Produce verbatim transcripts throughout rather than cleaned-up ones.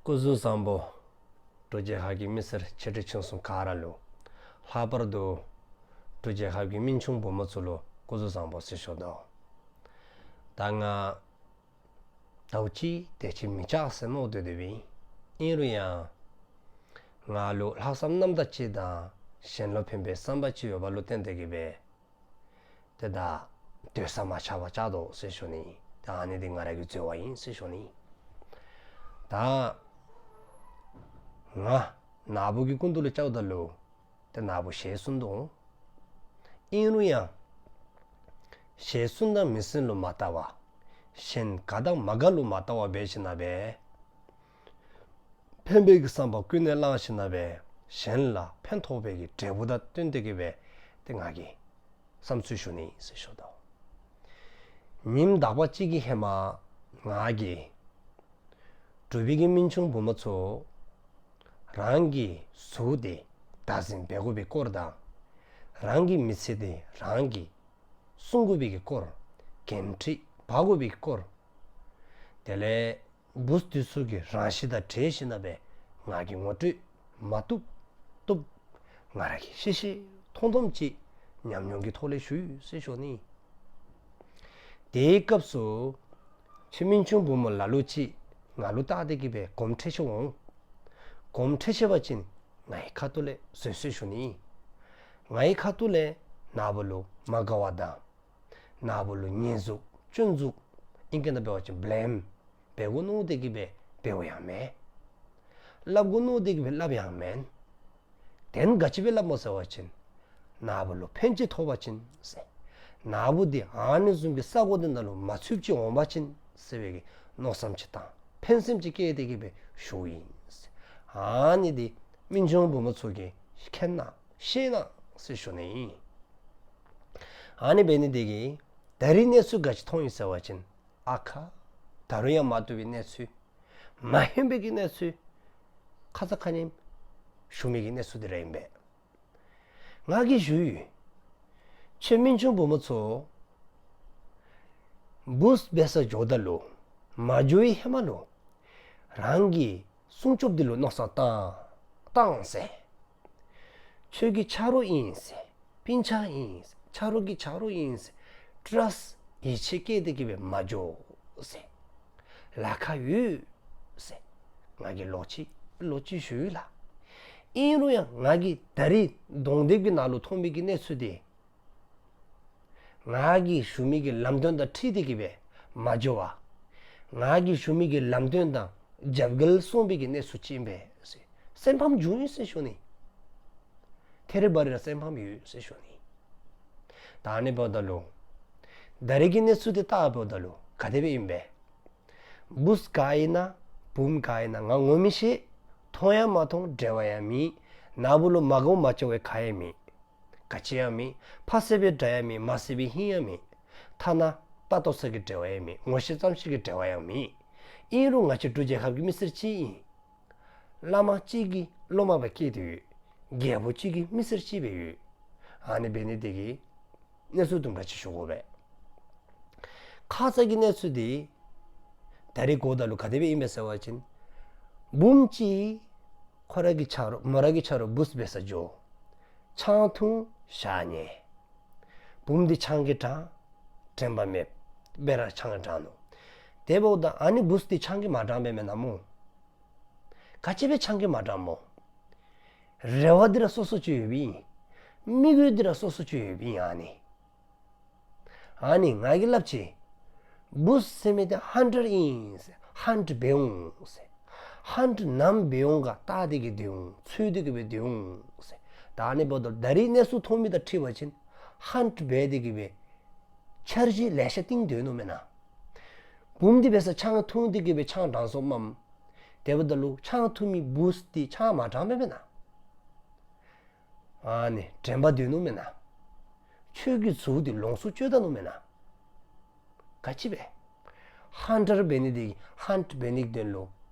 སྐུ་གཟུགས་བཟང་པོ། འབྲུག་རྒྱལ་ཁབ་ཀྱི་མི་སེར་ཆེ་འབྲིང་ཆུང་གསུམ་ག་ར་ལུ། ལྷག་པར་དུ་འབྲུག་རྒྱལ་ཁབ་ཀྱི་སྨན་ཆུང་བུམོ་ཚུ་ལུ་སྐུ་གཟུགས་བཟང་པོ་ཟེར་ཞུ་དོ། ད་ང་ཟླཝ་གཅིག་དེ་ཅིག་མི་ཆགས་ཟེར་མནོ་སྡོད་དེ་སྦེ་ཨིན། ཨིན་རུང་ཡང་ང་ལུ་ལྷག་བསམ་རྣམ་དག་ཅིག་དང་གཞན་ལུ་ཕན་པའི་བསམ་པ་ཅིག་ཡོདཔ་ལུ་བརྟེན་ཏེ་གི་སྦེ་ཏེ་ད་སྡོད་ས་མ་ཆགས་པར་བཅར་དོ་ཟེར་ཞུ་ནི། ད་ཨ་ནི་འདི་ང་ར་གི་འཛོལ་བ་ཨིན་ཟེར་ཞུ་ནི། ད་ང་ནཱ་བུ་གི་སྐུ་མདུན་ལུ་བཅརཝ་ད་ལུ་ཏེ་ནཱ་བུ་ཞལ་གསུངས་དོ། ཨིན་རུང་ཡང་ཞལ་གསུངས་དང་མི་གསུངས་ལུ་མ་བལྟ་བར་གཞན་དགའ་དང་མ་དགའ་ལུ་མ་བལྟ་བར་འབད་ཞིནམ་ལས་ཕན་པའི་གི་བསམ་པ་ཀུན་ནས་བླངས་ཞིནམ་ལས་གཞན་ལ་ཕན་ཐོགས་པའི་གི་འབྲས་བུ་དང་བསྟུན་ཏེ་གི་སྦེ་ཏེ་ང་གིས་བསམ་ཚུལ་ཞུ་ནི་ཟེར་ཞུ་དོ། ཉིནམ་དག་པ་ཅིག་གི་ཧེ་མ་ང་གིས་འབྲུག་པའི་གི་སྨན་ཆུང་བུམོ་ཚུ་རང་གི་གཟུགས་འདི་བདག་འཛིན་འབད་དགོ་པའི་སྐོར་དང་རང་གི་མི་ཚེ་འདི་རང་གིས་སྲུང་དགོ་པའི་གི་སྐོར་འགན་འཁྲི་འབག་དགོ་པའི་གི་སྐོར། དེ་ལས་བུཚ་འདི་ཚུ་གི་རང་གཤིས་དང་འབྲེལ་ཞིནམ་ལས་ང་གིས་ངོ་སྤྲོད་མ་བཏུབ་བཏུབ་ང་ར་གིས་ཤེས་ཤེས་མཐོང་མཐོངམ་ཅིག་ཉམས་མྱོང་གི་ཐོག་ལས་ཞུ་ཡི་ཟེར་ཞུ་ནི། དེའི་སྐབས་སུ་ཁྱེད་སྨན་ཆུང་བུམོ་ལ་ལུ་ཅིག་ང་ལུ་བལྟ་སྟེ་གི་སྦེ་གོམས་འདྲིས་ཅིག་འོང་། གོམས་འདྲིས་ཅིག་འབད་བ་ཅིན་ངེའི་ཁ་ཐུག་ལས་བཟོད་གསོལ་ཞུ་ནི། ངེའི་ཁ་ཐུག་ལས་ནཱ་བུ་ལུ་མ་དགའ་བ་དང་ནཱ་བུ་ལུ་ཉེས་འཛུགས་སྐྱོན་འཛུགས་ཨིང་སྐད་ནང་འབད་བ་ཅིན་བི་ལེམ་འབད་དགོ་མནོ་སྟེ་གི་སྦེ་འབདཝ་ཡང་མེན། སླབ་དགོ་མནོ་སྟེ་གི་སྦེ་སླབ་ཡང་མེན། དེ་ནི་ག་ཅི་སྦེ་སླབ་མོ་ཟེར་བ་ཅིན་ནཱ་བུ་ལུ་ཕན་ཅིག་ཐོགས་པ་ཅིན་ཟེར། ནཱ་བུ་འདི་ཨ་ནི་བཟུམ་གྱི་ས་གོ་འདི་ནང་ལུ་མ་ཚུདཔ་ཅིག་འོང་པ་ཅིན་ཟེར་བའི་གི་མནོ་བསམ་ཅིག་དང་ཕན་སེམས་ཅིག་བསྐྱེད་དེ་གི་སྦེ་ཞུཝ་ཨིན་ཟེར། ཨ་ནི་འདི་སྨན་ཆུང་བུམོ་ཚུ་གིས་མཁྱེན་གནང་ཤེས་གནང་ཟེར་ཞུ་ནི་ཨིན། ཨ་ནི་འབད་ནི་འདི་གིས་ད་རིས་གནས་ཚུལ་ག་ཅི་མཐོང་ཡི་ཟེར་བ་ཅིན་ཨ་ཁ་ད་རུང་ཡང་མ་བཏུབ་པའི་གནས་ཚུལ་མ་ཧན་པའི་གི་གནས་ཚུལ་ཁ་ཙ་ཁ་ཉིནམ་ཞུ་མི་གི་གནས་ཚུལ་འདི་ར་ཨིན་པས། ང་གིས་ཞུ་ཡི། ཁྱེད་སྨན་ཆུང་བུམོ་ཚུ་བུཚ་འབད་སར་འགྱོཝ་ད་ལུ་མ་འགྱོ་བའི་ཧེ་མ་ལུ་རང་གི་སྲུང་སྐྱོབ་འདི་ལུ་མནོ་བསམ་བཏང་བཏང་ཟེར། ཁྱོད་ཀྱི་ཆ་རོགས་ཨིན་ཟེར། སྤུན་ཆ་ཨིན་ཟེར། ཆ་རོགས་ཀྱི་ཆ་རོགས་ཨིན་ཟེར། ཊ་རསཊ་ཡིད་ཆེས་བསྐྱེད་དེ་གི་སྦེ་མ་འགྱོ་ཟེར། ལཱ་ཁག་ཡོད་ཟེར། ང་གིས་ལོག་ཅི་ལོག་ཅི་ཞུ་ཡི་ལགས། ཨིན་རུང་ཡང་ང་གིས་ད་རིས་གདོང་དེབ་ཀྱི་ནང་ལུ་མཐོང་མི་གི་གནས་ཚུལ་འདི་ང་གིས་ཞུ་མི་གི་ལམ་སྟོན་དང་འཁྲིལ་ཏེ་གི་སྦེ་མ་འགྱོ་བར་ང་གིས་ཞུ་མི་གི་ལམ་སྟོན་དང་རྒྱབ་འགལ་སོང་བའི་གི་གནས་ཚུལ་ཅིག་ཨིན་པས་ཟེར། སེམས་ཕམ་བྱུང་ཡི་ཟེར་ཞུ་ནི། ཐད་རི་བ་རི་ར་སེམས་ཕམ་ཡོད་ཟེར་ཞུ་ནི། ད་ཨ་ནི་འབདཝ་ད་ལུ་ད་རིས་ཀྱི་གནས་ཚུལ་འདི་བལྟཝ་ད་ལུ་ག་དེ་སྦེ་ཨིན་པས། བུཚ་ག་ཨིན་ན་བུམོ་ག་ཨིན་ན་ང་ངོ་མི་ཤེས། མཐོང་ཡང་མ་མཐོང་། འབྲེལ་བ་ཡང་མེད། ནཱ་བུ་ལུ་མ་དགའཝ་མ་བྱ་བའི་ག་ཡང་མེད། ག་ཅི་ཡང་མེད། ཕ་བསད་པའི་དགྲ་ཡང་མེད། མ་བསད་པའི་ཧིང་ཡང་མེད། ཐ་ན་ལྟ་ལྟོ་ཚང་གི་འབྲེལ་བ་ཡང་མེད། ངོ་ཤེས་ཙམ་ཞིག་གི་འབྲེལ་བ་ཡང་མེད། ཨིན་རུང་ང་བཅས་འབྲུག་རྒྱལ་ཁབ་ཀྱི་མི་སེར་ཅིག་ཨིན། བླ་མ་གཅིག་གི་སློབ་མ་སྦེ་སྐྱེས་ཏེ་ཡོད། རྒྱལ་པོ་གཅིག་གི་མི་སེར་ཅིག་སྦེ་ཡོད། ཨ་ནི་འབད་ནི་འདི་གིས་གནས་ཚུལ་དུམ་གྲ་ཅིག་ཞུ་དགོ་པས། ཁ་ཙ་གི་གནས་ཚུལ་འདི་ད་རིས་གོཝ་ད་ལུ་ག་དེ་སྦེ་ཨིན་པས་ཟེར་བ་ཅིན་བུམོ་ཅིག་ཁོ་རའི་གི་ཆ་རོགས་མོ་རའི་གི་ཆ་རོགས་བུཚ་འབད་སར་འགྱོ། ཆང་འཐུང་ཞག་ཉལ། བུམོ་འདི་ཆང་གིས་དྲངས། དྲན་པ་མེདཔ་སྦེ་ར་ཆང་གིས་དྲངས་ནུག། དེ་འབདཝ་ད་ཨ་ནི་བུཚ་འདི་ཆང་གིས་མ་དྲངས་པས་མེན་ན་མོ། ག་ཅི་སྦེ་ཆང་གིས་མ་དྲངས་མོ། རེ་བ་འདི་ར་སོ་སོ་ཅིག་ཡོདཔ་ཨིན། དམིགས་ཡུལ་འདི་ར་སོ་སོ་ཅིག་ཡོདཔ་ཨིན། ཨ་ནི་ཨ་ནི་ང་གིས་སླབ་ཅི། བུཚ་ཟེར་མི་འདི་ཧན་ཊར་ཨིན་ཟེར། ཧནཊ་འབད་འོང་ཟེར། ཧནཊ་ནམ་འབད་འོང་ག་བལྟ་སྟེ་གི་སྡོད་འོང་། འཚོལ་ཏེ་གི་སྦེ་སྡོད་འོང་ཟེར། ད་ཨ་ནི་འབདཝ་ད་ད་རིས་གནས་ཚུལ་མཐོང་མི་དང་འཁྲིལ་བ་ཅིན་ཧནཊ་འབད་དེ་གི་སྦེ་འཆར་གཞི་ལེ་ཤ་བཏིང་སྡོད་ནུག་མེན་ན། བུམོ་འདི་འབད་སར་ཆང་འཐུང་སྟེ་གི་སྦེ་ཆང་དྲངས་སོངམ་མས། དེ་འབདཝ་ད་ལུ་ཆང་འཐུང་མི་བུཚ་འདི་ཆང་མ་དྲངས་པས་མེན་ན། ཨ་ནི་དྲན་པ་སྡོད་ནུག་མེན་ན། ཁྱོད་ཀྱི་གཟུགས་འདི་ལོངས་སུ་སྤྱོད་ད་ནུག་མེན་ན། ག་ཅི་སྦེ། ཧན་ཊར་འབད་ནི་འདི་ཧནཊ་འབད་ནི་གི་དོན་ལུ་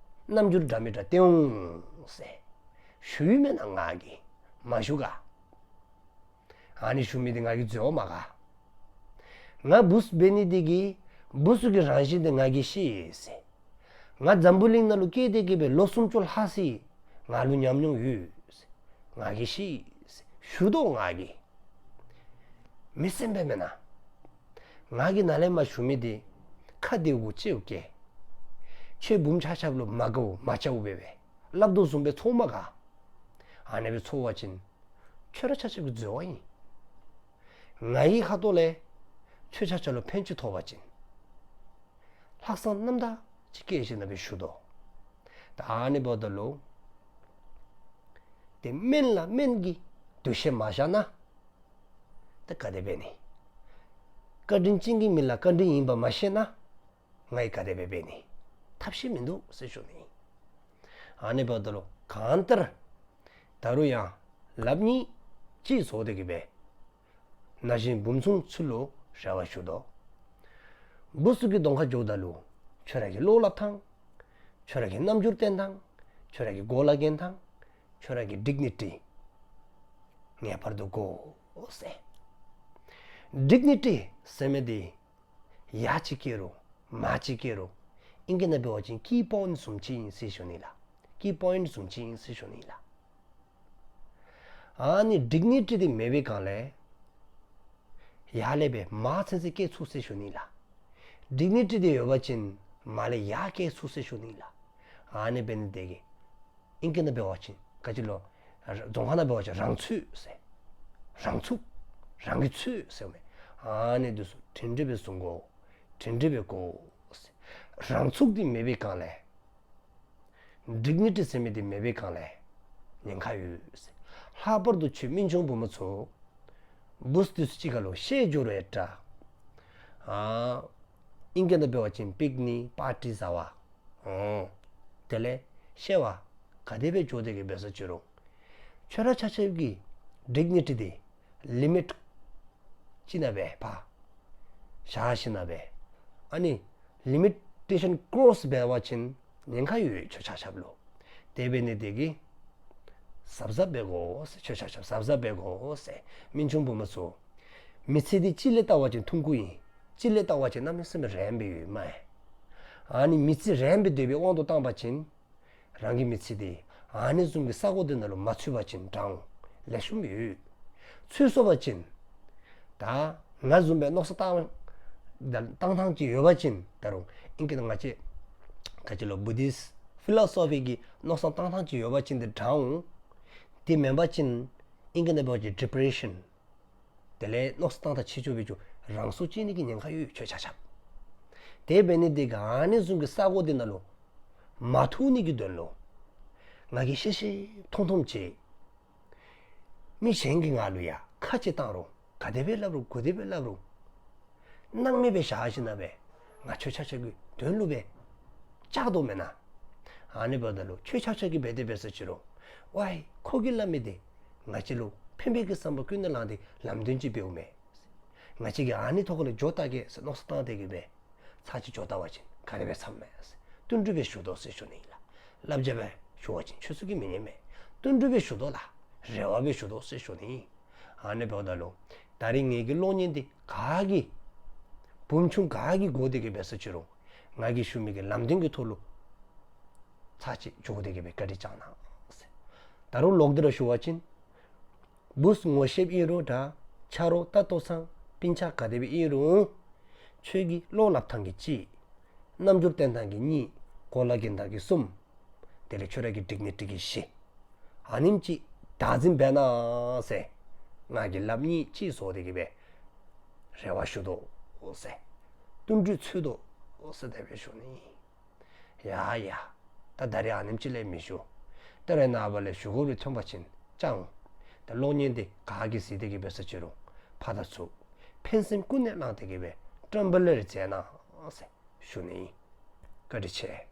རྣམ་འགྱུར་འདྲ་མི་འདྲ་སྟོན་འོང་ཟེར་ཞུ་ཡི་མེན་ན། ང་གིས་མ་ཞུ་ག། ཨ་ནི་ཞུ་མི་འདི་ང་གིས་འཛོལ་མ་ག། ང་བུཚ་འབད་ནི་འདི་གིས་བུཚ་གི་རང་བཞིན་འདི་ང་གིས་ཤེས་ཟེར། ང་འཛམ་བུ་གླིང་ནང་ལུ་སྐྱེས་ཏེ་གི་སྦེ་ལོ་སུམ་ཅུ་ལྷག་ཅིག་ང་ལུ་ཉམས་མྱོང་ཡོད། ང་གིས་ཤེས། ཞུ་དོ་ང་གིས། མི་སེམས་པ་མེན་ན། ང་གིས་ནཱ་ལས་མར་ཞུ་མི་འདི་ཁ་བདེཝ་གུ་ལྕེ་བོ་བཀལ། ཁྱོད་བུམོ་ཆ་ཁྱབ་ལུ་མ་དགའཝ་མ་བྱཝ་སྦེ་སྦེ་སླབ་དོ་བཟུམ་སྦེ་ཚོར་མ་ག། ཨ་ནི་སྦེ་ཚོར་བ་ཅིན་ཁྱོད་ར་ཆ་ཁྱབ་ཀྱི་འཛོལ་བ་ཨིན། ང་གི་ཁ་ཐུག་ལས་ཁྱོད་ཆ་ཁྱབ་ལུ་ཕན་ཅིག་ཐོགས་པ་ཅིན་ལྷག་བསམ་རྣམ་དག་ཅིག་བསྐྱེད་ཞིནམ་ལས་ཞུ་དོ། ད་ཨ་ནི་འབདཝ་ད་ལུ་ཏེ་སྨན་ལ་སྨན་གྱི་འདུ་ཤེས་མ་བཞག་ན་ད་ག་དེ་འབད་ནི། བཀའ་དྲིན་ཅན་གྱི་མི་ལ་བཀའ་དྲིན་ཡིན་པ་མ་ཤེས་ན་ང་གིས་ག་དེ་སྦེ་འབད་ནི། ཐབས་ཤེས་མིན་འདུག་ཟེར་ཞུ་ནི། ཨ་ནི་འབདཝ་ད་ལུ་གང་ལྟར་ད་རུང་ཡང་ལགཔ་གཉིས་གཅིག་བཟོ་སྟེ་གི་སྦེ་ན་གཞོན་བུམོ་ཆུང་ཚུ་ལུ་རེ་བ་ཞུ་དོ། བུ་ཚུ་གི་གདོང་ཁར་འགྱོཝ་ད་ལུ་ཁྱོད་ར་གི་བློ་སླབ་ཐངས། ཁྱོད་ར་གི་རྣམ་འགྱུར་སྟོན་ཐངས། ཁྱོད་ར་གི་གོ་ལ་གྱོན་ཐངས། ཁྱོད་ར་གི་ཌིག་ནི་ཊི་ངེས་པར་དུ་དགོ་ཟེར། ཌིག་ནི་ཊི་ཟེར་མི་འདི་ཡ་ཅིག་སྐྱེ་རུང་མ་ཅིག་སྐྱེ་རུང་ཨིང་སྐད་ནང་འབད་བ་ཅིན་ཀི་པོའིནཊ་བཟུམ་ཅིག་ཨིན་ཟེར་ཞུ་ནི་ལགས། ཀི་པོའིནཊ་བཟུམ་ཅིག་ཨིན་ཟེར་ཞུ་ནི་ལགས། ཨ་ནི་ཌིག་ནི་ཊི་འདི་མེད་པའི་སྒང་ལས་ཡ་ལས་འབད་མ་ཚུན་ཚོད་སྐྱེ་ཚུགས་ཟེར་ཞུ་ནི་ལགས། ཌིག་ནི་ཊི་འདི་ཡོད་པ་ཅིན་མ་ལས་ཡ་སྐྱེ་ཚུགས་ཟེར་ཞུ་ནི་ལགས། ཨ་ནི་འབད་ནི་དེ་གིས་ཨིང་སྐད་ནང་འབད་བ་ཅིན་ག་ཅི་ལོ། རྫོང་ཁ་ནང་འབད་བ་ཅིན་རང་ཚུགས་ཟེར། རང་ཚུགས། རང་གི་ཚུགས་ཟེར་མས། ཨ་ནི་འདི་ཚུ་དྲིན་དྲི་སྦེ་བཟུང་དགོ། དྲིན་དྲི་སྦེ་དགོ་ཟེར། རང་ཚུགས་འདི་མེད་པའི་སྒང་ལས་ཌིག་ནི་ཊི་ཟེར་མི་འདི་མེད་པའི་སྒང་ལས་ཉེན་ཁ་ཡོད་ཟེར། ལྷག་པར་དུ་ཁྱོད་སྨན་ཆུང་བུམོ་ཚུ་བུཚ་འདི་ཚུ་གཅིག་ཁར་ལུ་བཤལ་འགྱོ་རུང་ཡང་འདྲ། ཨ་ཨིང་སྐད་ནང་འབད་བ་ཅིན་པིག་ནིག་པར་ཊི་ཟ་བ། ཨོ། དེ་ལས་བཤལ་བར་ག་དེ་སྦེ་འགྱོ་སྟེ་གི་འབད་སོ་ཅི་རུང་ཁྱོད་ར་ཆ་ཁྱབ་ཀྱི་ཌིག་ནི་ཊི་འདི་ལི་མིཊ་ཅིག་ནང་སྦེ་ཕར་བཞག་ཞིནམ་ལས་ཨ་ནི་ལི་མི་ཊེ་ཤཱན་ཀོརོསི་འབད་བ་ཅིན་ཉེན་ཁ་ཡོད་ཁྱོད་ཆ་ཁྱབ་ལུ། དེ་འབད་ནི་དེ་གིས་གཟབ་གཟབ་འབད་དགོ་ཟེར། ཁྱོད་ཆ་ཁྱབ་གཟབ་གཟབ་འབད་དགོ་ཟེར། སྨན་ཆུང་བུམོ་ཚུ། མི་ཚེ་འདི་གཅིག་ལས་བལྟ་བ་ཅིན་ཐུང་ཀུ་ཨིན། གཅིག་ལས་བལྟ་བ་ཅིན་གནམ་མེད་ས་མེད་རིངམོ་སྦེ་ཡོད་མས། ཨ་ནི་མི་ཚེ་རིངམོ་སྦེ་སྡོད་པའི་དབང་དུ་བཏང་པ་ཅིན་རང་གི་མི་ཚེ་འདི་ཨ་ནི་བཟུམ་གྱི་ས་གོ་འདི་ནང་ལུ་མ་ཚུད་པ་ཅིན་དྲག་འོང་། ལེགས་ཤོམ་ཡོད། ཚུད་སོང་པ་ཅིན་ད་ང་བཟུམ་སྦེ་མནོ་བསམ་བཏང་བཏང་ཐངས་ཅིག་ཡོད་པ་ཅིན་ད་རུང་ཨིང་སྐད་ནང་ང་བཅས་ག་ཅི་ལོ་བུ་དིསཊ་ཕི་ལོ་སོ་ཕི་གི་མནོ་བསམ་བཏང་ཐངས་ཅིག་ཡོད་པ་ཅིན་འདི་དྲག་འོང་། དེ་མེན་པ་ཅིན་ཨིང་སྐད་ནང་འབད་བ་ཅིན་ཌི་པི་རེ་ཤཱན། དེ་ལས་མནོ་བསམ་བཏང་ཐངས་ཆེ་ཆུང་འབད་ཅི་རུང་རང་སྲོག་བཅད་ནི་གི་ཉེན་ཁ་ཡོད་ཁྱོད་ཆ་ཁྱབ། དེ་འབད་ནི་དེ་གིས་ཨ་ནི་བཟུམ་གྱི་ས་གོ་འདི་ནང་ལུ་མ་ཐུག་ནི་གི་དོན་ལུ་ང་གིས་ཤེས་ཤེས་མཐོང་མཐོངམ་ཅིག་མི་གཞན་གྱིས་ང་ལུ་ཡང་ཁ་ཅིག་བཏང་རུང་ག་དེ་སྦེ་སླབ་རུང་ག་དེ་སྦེ་སླབ་རུང་སྣང་མེད་སྦེ་བཞག་ཞིནམ་ལས་ང་ཁྱོད་ཆ་ཁྱབ་ཀྱི་དོན་ལུ་སྦེ་བཅག་དོ་མེན་ན། ཨ་ནི་འབདཝ་ད་ལུ་ཁྱོད་ཆ་ཁྱབ་ཀྱིས་འབད་དེ་འབད་སོ་ཅི་རུང་ཝའི་ཁོ་གིས་སླབ་མི་འདི་ང་བཅས་ལུ་ཕན་པའི་གི་བསམ་པ་ཀུན་ནས་བསླངས་ཏེ་ལམ་སྟོན་ཅིག་འབདཝ་མས། ང་བཅས་ཀྱིས་ཨ་ནི་ཐོག་ཁ་ལུ་འགྱོ་བལྟ་གེ་ཟེར་མནོ་བསམ་བཏང་སྟེ་གི་སྦེ་ཚར་གཅིག་འགྱོ་བལྟ་བ་ཅིན་ག་དེ་སྦེ་འཚམས་མས་ཟེར་བསྟུན་གྲོས་སྦེ་ཞུ་དོ་ཟེར་ཞུ་ནི་ཨིན་ལགས། བསླབ་བྱ་སྦེ་ཞུ་བ་ཅིན་ཁྱོད་ཚུ་གིས་མི་ཉན་མས། བསྟུན་གྲོས་སྦེ་ཞུ་དོ་ལགས། རེ་བ་སྦེ་ཞུ་དོ་ཟེར་ཞུ་ནི་ཨིན། ཨ་ནི་འབདཝ་ད་ལུ་ད་རིས་ངེ་གི་གློག་བརྙན་འདི་ག་གིས་བུམོ་ཆུང་ག་གིས་གོ་སྟེ་གི་འབད་སོ་ཅི་རུང་ང་གིས་ཞུ་མི་གི་ལམ་སྟོན་གྱི་ཐོག་ལུ་ཚར་གཅིག་འགྱོ་སྟེ་གི་སྦེ་བཀའ་དྲིན་བསྐྱང་གནང་ཟེར། ད་རུང་ལོག་སྟེ་ར་ཞུ་བ་ཅིན་བུཚ་ངོ་ཤེསཔ་ཨིན་རུང་འདྲ། ཆ་རོགས་ལྟ་རྟོག་ཚང་སྤུན་ཆ་ག་དེ་སྦེ་ཨིན་རུང་ཁྱོད་ཀྱི་བློ་སླབ་ཐངས་ཀྱི་གཅིག། རྣམ་འགྱུར་སྟོན་ཐངས་ཀྱི་གཉིས། གོ་ལ་གྱོན་ཐངས་ཀྱི་གསུམ། དེ་ལས་ཁྱོད་ར་གི་ཌིག་ནི་ཊི་གི་བཞི། ཨ་ནེམ་ཅིག་བདག་འཛིན་འབད་གནང་ཟེར་ང་གིས་ལགཔ་གཉིས་གཅིག་བཟོ་སྟེ་གི་སྦེ་རེ་བ་ཞུ་དོ་ཟེར་བསྟུན་གྲོས་འཚོལ་དོ་ཟེར་དེ་སྦེ་ཞུ་ནི། ཡ་ཡ། ད་ད་རིས་ཨ་ནེམ་ཅིག་ལས་མི་ཞུ། ད་རེས་ནངས་པ་ལས་ཞུ་དགོཔ་རེ་ཐོན་པ་ཅིན་ཅང་། ད་གློག་བརྙན་འདི་ག་གིས་གཟིགས་ཏེ་གི་འབད་སོ་ཅི་རུང་ཕར་དང་ཚུར་ཕན་སེམས་ཀུན་ནས་བསླངས་ཏེ་གི་སྦེ་བཀྲམ་སྤེལ་རེ་མཛད་གནང་ཟེར་ཞུ་ནི་ཨིན། བཀའ་དྲིན་ཆེ།